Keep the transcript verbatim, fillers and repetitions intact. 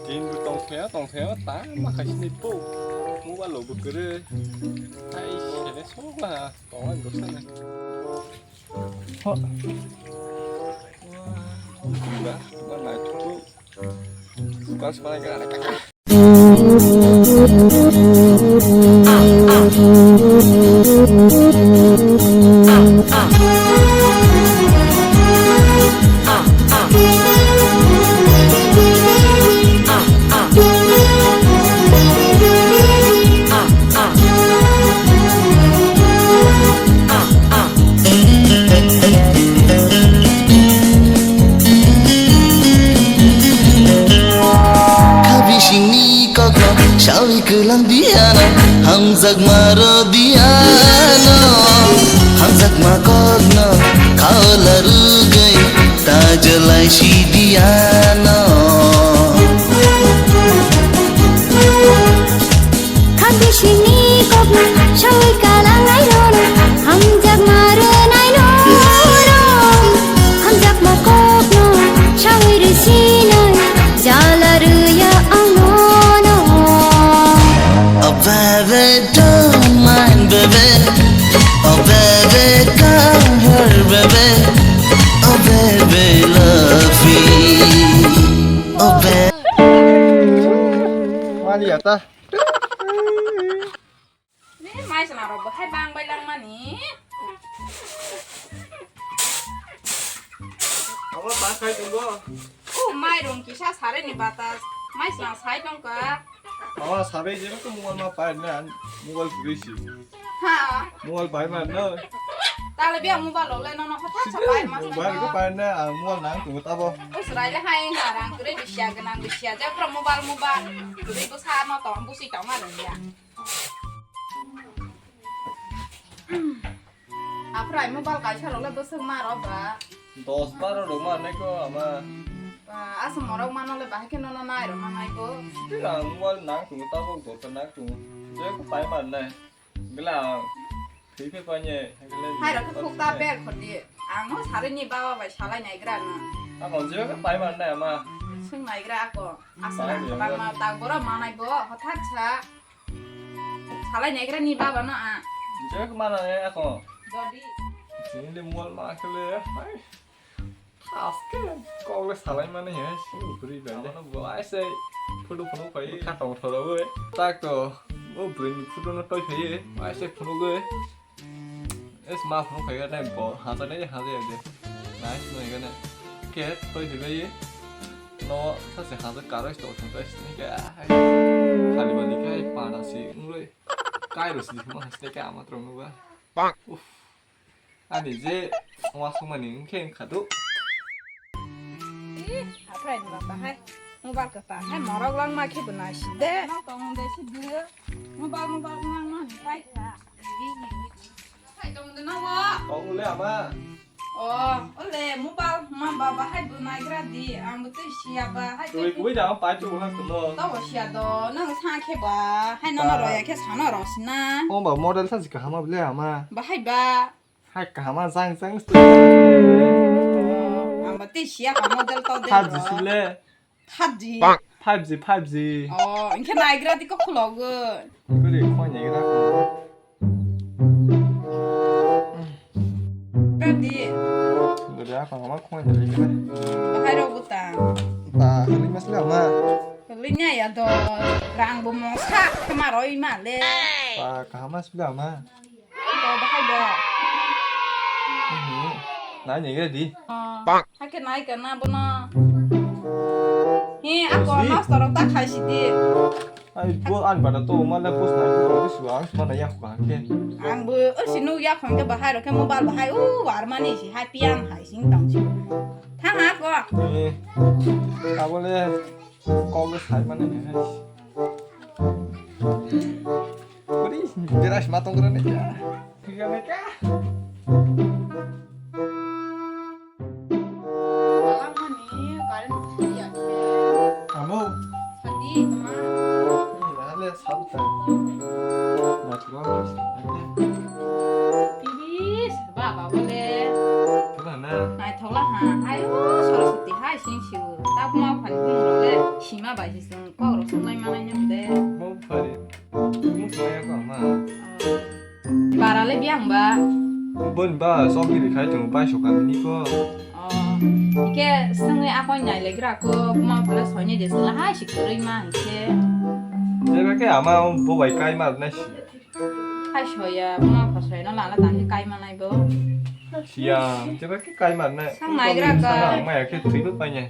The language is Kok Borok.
Tin bu tong thaya, tong thaya, ta ma khai sini po. Mobile lo bu kere. Ai, sele sok la, tong la gosana. Ho. Wah, ba, ba, na tu. Bukan semangat kena ada kakak. Kha bisingni kokno sawi kwlang diano, hamjakma rw diano. Hamjakma kokno khaola rwgwi ta jwlai si diano. Kha bisingni kokno sawi kwlangnai nono, hamjakma rwnai nono. Hamjakma kokno sawi rwsinai, jala rwya ang nono. Oh baby, don't mind, baby. Oh baby, come here, baby. Oh baby, love me. Oh baby. Mali ya ta. Ni mai sana rok bahai bang bai lang mani. Abo ta khai tongbo. O mai rong kisa sare ni batas. Mai sana sai tong ka. Abo sare je ko mobile ma pai na, mobile guri si. Ha. Mobile pai ma no. Tale bia mobile lo le no no kha sa pai ma. Mobile ko pai na, mobile nang tu ta bo. O srai le hai na rang kre bisia ganang bisia ja pro mobile mobile. Kre ko sa no to bu si ta ma rong ya. Aphrai mobile kaisa rok le bwswk ma rok ba. Dos baro rok ma nai ko ama. Ba, aswk morok mano le bahai khe nono nai rok ma nai bo. Tira mobile nang tongo tabok dorkar nang tongo. Je ko pai man nai. Gla ang thwi phe pai ne. Hai rok khe khuk ta bel khor di. Ang no sari ni baba bai salai nai gra no. Ako je ko pai man nai ama. Swng nai gra ako. Aswk ang tabang ma tak boro ma nai bo hothat sa. Salai negra ni baba no a. Jek mana ne ako. Dodi. Sini le mol ma kele. Hai. Aske kok le salai mane he si buri bende. Ano bo ai se photo photo kai kha tong thoro bo. Tak to. O buri ni photo no toi khai. Ai se photo go. Es ma phone khai gana bo haja ne haja ya de. Nice no gana. Ke toi hi bai. No sa se haja karo sto thung tai sini ke. Khali bali kai pana si ngroi. Kai ro si ma haste ka ama trong ba. Uff. Ani je wa sumani ngkhe khadu. Ih, aphrai ni baba hai. Mobile kwtal hai morok langma khe bo nai si de. No tong de si de. Mobile, mobile langma ni pai kha. Hai tong de no wo. Tong le ama. O, ole mobile ma baba hai bo nai gra di. Ang bo tei siya ba hai. Tui tei kui da pai tu ha kuno. To bo siya do. Nang sa khe ba. Hai no no roya khe sa no ro sina. O ba model sa si kahama ble ama. Ba hai ba. Hai kahama jang jang. Ang ba tei siya ka model to de. Five G sile. Five G. Five G, five G. Oh, engkhe naigra di kok khulogoi. Beri khoi naigra ko. Kadi. Beri apa mama khoi naigra. Bahai rok butang. Ta hali mas le ama. Hali nya ya do. Rang bo mongsa kema roi ma le. Ta kahama sile ama. Bo bahai bo. Mhm. Nai ni gadi. Ah. Hai khe nai kana bono. He, ako nosto rok ta khai si di. Ai bo an bada to ma le pus nai ko ri suang ma na ya ko ke. Ang bo si nu ya khong ke bahai rok ke mobile bahai u war mani si hai pian hai sing tong si. Thang ha ko. Eh. Abo le. Kok le sai mane hai. Uri, beras matong rane kya? Kya ne kya? Alang mani, current ya kya? Amo. Sadi, tama. Ini lah le sabta. Natural. Tibis, baba bole. Kena na? Naithok la ha. Ayo, Saraswati hai sing siu. Tabma phan bung le. Sima bai se chwng kok rok swng lai manai no de. Mo phari. Mo phari ko ma. Bara le biang ba. Bon ba sok diri khai tung bai sok kami ni ko. Oh. Ike swngwi akoi nai le gra ko buma pala soine de swla hai sik roi ma hingke. Jeba ke ama bo bai kai mar na si. Hai soya buma pala soya no lala tang kai manai bo. Siang, jeba ke kai mar na. Sang nai gra ka. Sana ang maya ke tui bo pai nai.